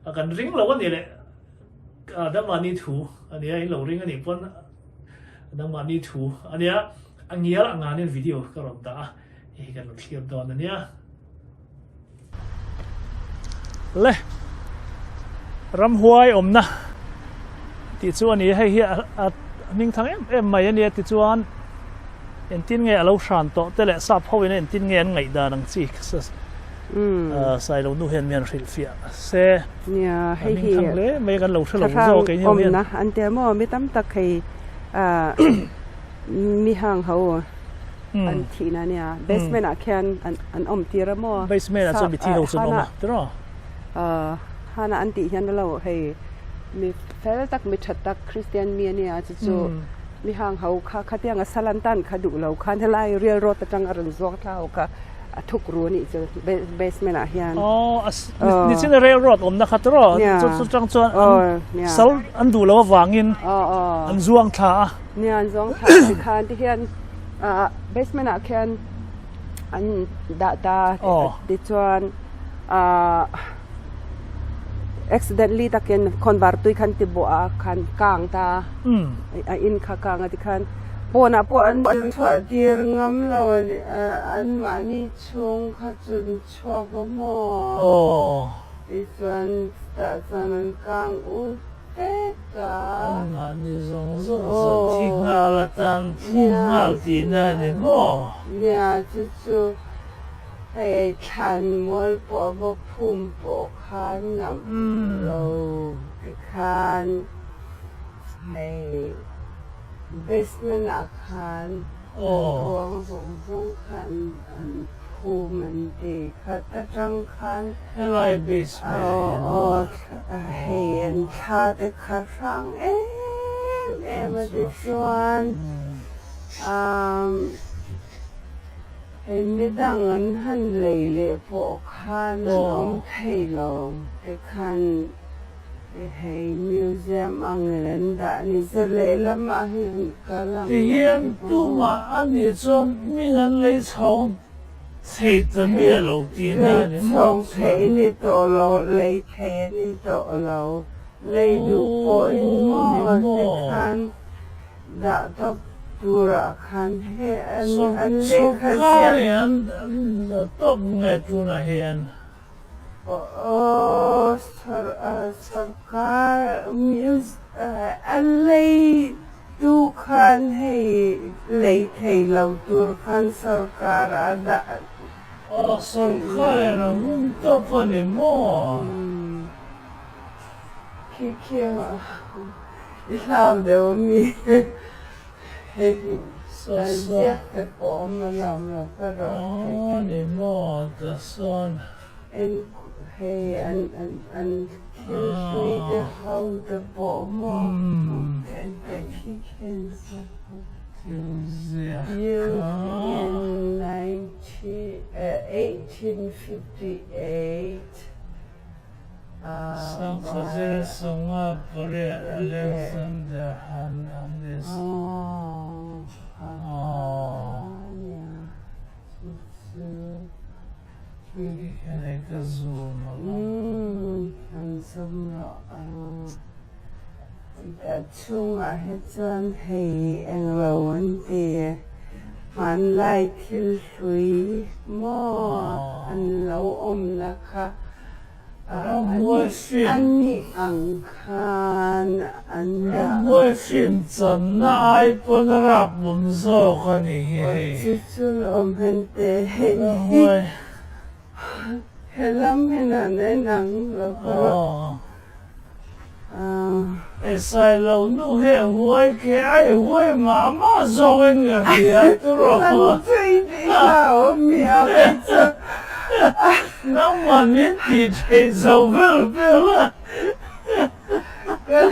Kan ring lo a ni leh nangmahni thu a nia, in lo ring a nih pawn nangmahni thu a nia. A ngial a nganin video ka rawn dah a, hei hi kan rawn thlir dawn a nia. Le ramhuai awmna tih chu a ni a, hei hi a hming thang em em mai a nia tichuan engtin nge a lo hran tawh te leh sap ho in engtin nge an ngaihdan ang chi Sailo nu hian mi han hrilh fiah se nia hei hi hming thang hle mai kan lo hre lo zawk keini ho hian awmna an tia maw mi tam tak hei mi hang ho an thihna nia basement ah khian an awm tir a maw basement ah chuan mithi ho chu an awm a tiraw hana an tih hian lo hei mi fel tak mi tha tak Christian mi ania chu chu mi hang ho kha khatianga sal an tan kha duh lo khan helai railroad atang a rawn zuang thla ho kha a thuk ru anih chu basement ah hian aw nichin a railroad awmna kha tiraw chu chu tang chuan an sal an duh lo avangin an zuang thla a nia an zuang thla ti khan ti hian basement ah khian an dah ta tichuan accidentally takin khawnvar tui khan ti buah a khan kang ta a in kha kang a tikhan pawnah pawh an chhuah tir ngam lo a ni anmahni chhung kha chu an chhuak a maw tichuan chutah chuan an kang ut vek a. Anmahni zawng zawng chu thi nghal atan phum nghal tihna a ni maw? Nia chu chu. Hei thlan mual pawh a va phum pawh khan ngam lo tikhan hei basement ah khan ruang zawng zawng khan an phum an ti khat atang khan helai basement hei an thla te kha hrang em em a tichuan Hei midang an han lei leh pawh khan an awm thei lo tikhan hei museum angin an dah a ni. Chu lehlamah hian kal ang. Tihian tumah a nih chuan hming an lei chhawng thei ta miah lo tihna a ni maw? Lei chhawng thei ni tawh lo, lei thei a ni tawh lo. Lei duh pawhin maw tikhan. Dah tawp turah khan he an lehkha ziak. Sawrkar hian an tawp nge tunah hian? Aw sawrkar a lei tu khan hei lei thei lo tur khan sawrkar a dah. Aw sawrkar hian a hung tawp a ni maw? Khi khi I hlau deuh a mi? Hei a ziak te pawh awm a lawm lo ka rawh thei. Aw ni maw ta sawn. En hei an an an thil hlui te ho te pawh maw en te khi khen sa. Thil ziak kha. In 1858. Sangkhazir Sunga pariat Alexander han Anis Ka zoom A chhungah hi chuan hei englo an ti hmanlai thil hlui maw an lo awmna kha an nih ang khan an dah. Ramhuai fim channa ai pawn a rap awm zawk a ni hi hei. Chu chu lawm hen te hei hi helam hian an en ang lo ka rawh. Esai lo nu hi a huai ke a i huai mah mah zawk in ka hria turaw. Kan chei tih hlau mi a kei chu. Nangmah min tih theih zo vel vel a. Kan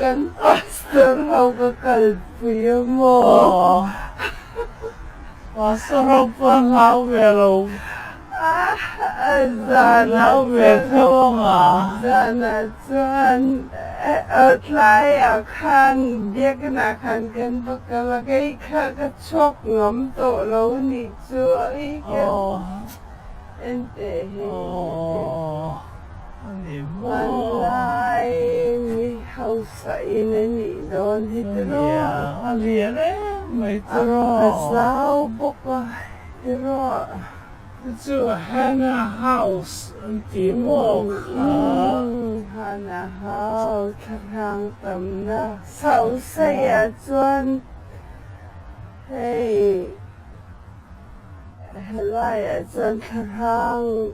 kan pastor ho ka kalpui a maw. Pastor ho pawh an hlau ve lo. Zanah zanah chuan tlaiah khan biakna khan kan va kal a, kei kha ka chhuak ngam tawh lo nih chu a i kher en teh hi. Hmanlai mi hausa in a nih dawn hi tiraw? A lian em mai tiraw? A zau bawk a tiraw? Chu Hannah House an ti maw kha? Hannah House thlahrang tamna Sausaiah chuan hei Helaiah chuan thlahrang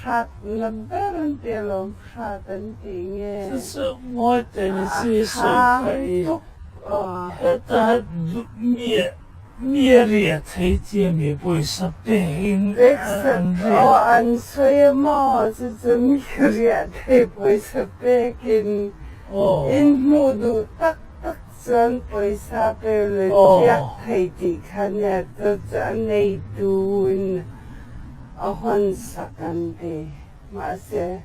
hratna ber an ti alawm, hrat an tih nge? Chu chu ngawi teh ni chi sawi kha i heta mi a riah thei tia mi pawisa pekin an riah. Aw an sawi a maw chu chu mi riah thei pawisa pekin in hmuh duh tak tak Chuan pawisa pe leh tiak thei tih kha nia chu chu a neitu in a hawn sak an ti mahse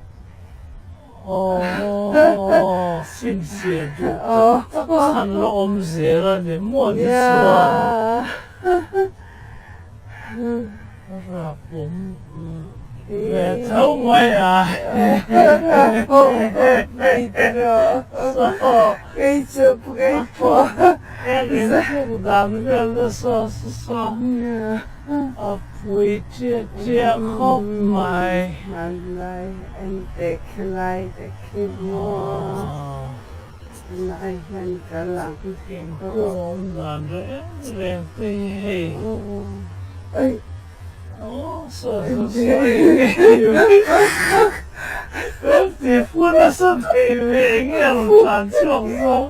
Aww finfiah duh tak tak khan la awm zel a ni maw ni chuan Rapawm ve tho mai a. Rapawm mai tiraw. Kei chu kei pawh. Eng in tluk dan vel nasa sa a pui chiah chiah khawp mai. Hmanlai en teh khilai te khi maw. Tunlai hian ka lang Thingkung awm dan reng reng te hi hei. Aw saw saw saw Kan ti fu nasa thei ve eng nge rawn tlan chhuak zawk.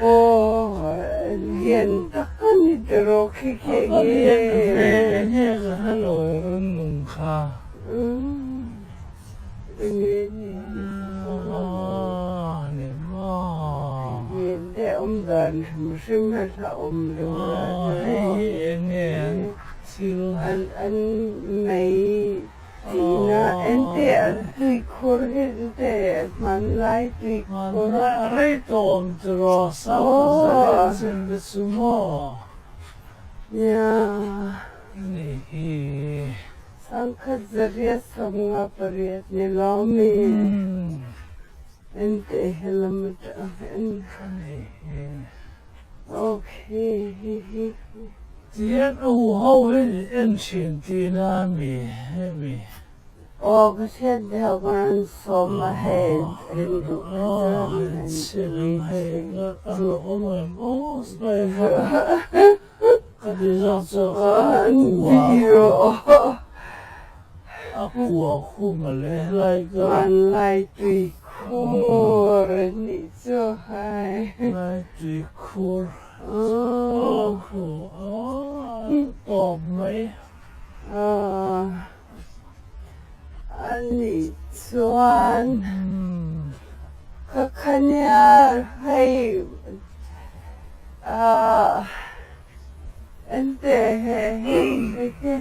Aw lian tak a ni tiraw khi khi eng nge. A lian ve eng nge ka hre lo e rawn nung kha. Sangkhat zariat 58 ni lawm i enteh helam atang hian okay hihi. Tihian a huho hi in en thin tihna a mi hemi? Aw ka hriat deuh ka rawn sawm a hei en duh kha chuan en chhin ang hei a hlauhawm em aw spider. Ka ti zawk chu a kua a kua khum a le helai ka Hmanlai tui khur a nih chu hai. Hmanlai tui khur a khu a tawp mai. A nih chuan ka khania hei ah ente he hei hi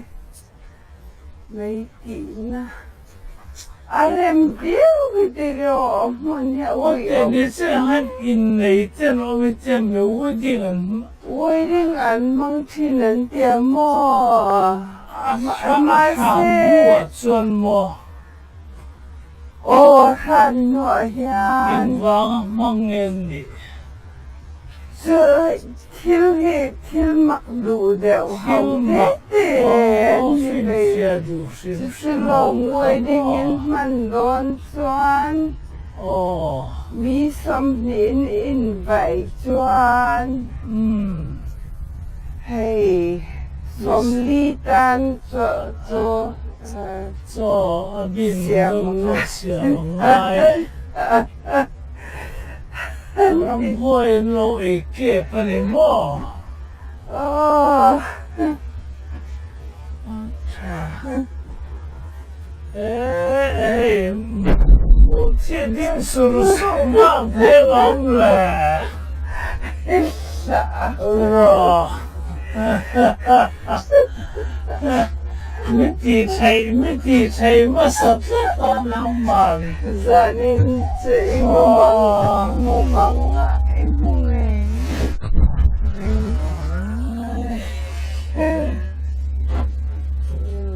mai tihna a rem viau hi ti reuh a hmun hi a uih awm. Awte ni chiah hian innei ten awm i tia mi wedding an Wedding an hmang thin an tia maw? A hran hnuah chuan maw? Aw, a hran hnuah hian. Engvanga hmang nge nih? Chu thil hi thil mak duh deuh ho te te an ni ve. Chusilo wedding in hman dawn chuan mi 20 in invite chuan hei. 40 tan chaw chu chaw a bin deuh pawh siam a ngai. Ramhuai an lo ei kep a ni maw? Aw. E hei Mutthi ding sur sur nghak thei lawm le. Rawh. Mi ti thei mi ti thei hmasa tlat a nangman. Zanin che i mumang mumang ah i hmu ngei.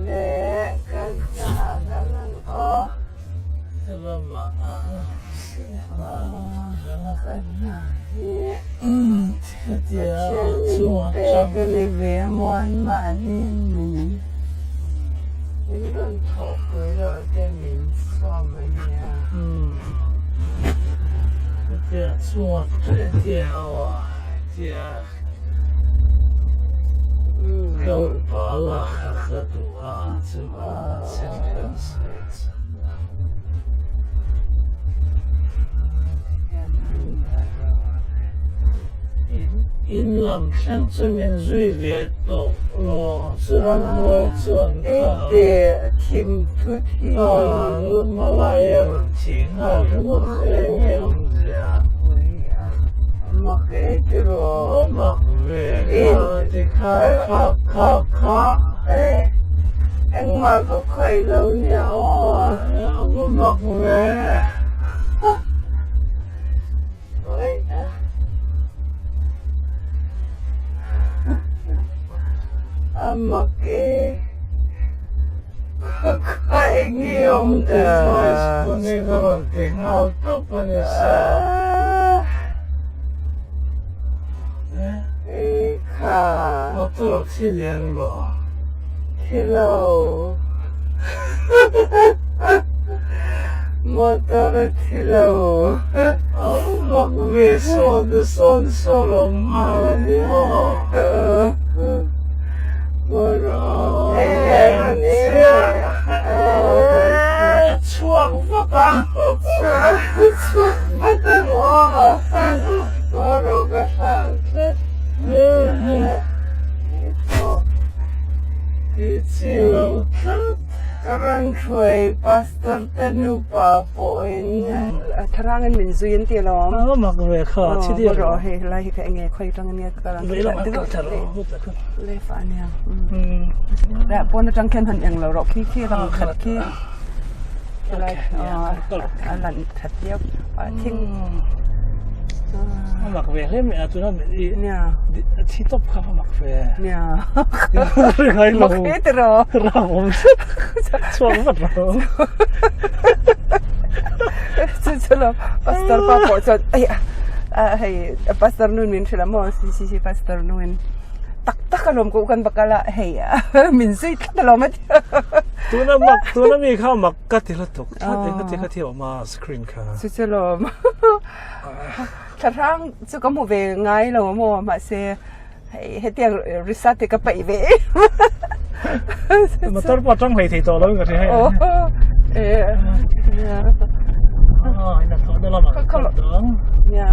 Le kan hna. Pathian min pek a ni ve a muan mahniin min min rawn thawhpui loh te min sawm a nia. In lam thleng chu min zui ve tawh lo chu ramhuai chuan kha Malai a rawn thi nghal ringawt eng nge awmzia mak ve kha ti kha kha kha kha Engmah ka khawih lo nia aw. A mak ve. A mak e. Ka khawih nge awm ta. Kuni ka rawn ti nghal tawp a ni sa. E kha. Motor thi lian maw? Thi lo. Motor a thi lo. A mak ve sawn a sawn sawn awm nghal a ni maw? Chhuak vat a. Chhuak vat a maw? Motor ka hlang tlat. Ka rawn hruai pastor te nupa pawhin. Tharangin min zui an ti alawm. A mak ve kha thi diak. Rawh hei helai hi ka enge khawi atangin nge ka kal ang. Vei lamah kal thar rawh hut a kha. Left ah ania. Leh pawn atang khian han eng lo rawh khi khi rang khat khi. Helai a lan that viau thing. A mak ve hle mai a tuna i Nia. Thi tawp kha a mak ve. Nia. Ngai lo. Mak ve te rawh. Ram awm zet. Chhuak vat rawh. Chu chu lo pastor pa pawh chuan ai a hei pastor nun min hrilh a maw CCC pastor nun tak tak alawm ko kan va kal a hei min zui tlat alawm a ti. Tuna mak tuna mi kha mak ka ti lutuk. Thla te ka ti ka ti awm a screen kha. Chu chu lawm. Thla hrang chu ka hmu ve ngai lo maw mahse hei hetiang research te ka paih ve em. Motor pawh atang hlei thei tawh lo in ka hria hei. Eh. Ina thawh na lamah ka kal tawh ang. Nia.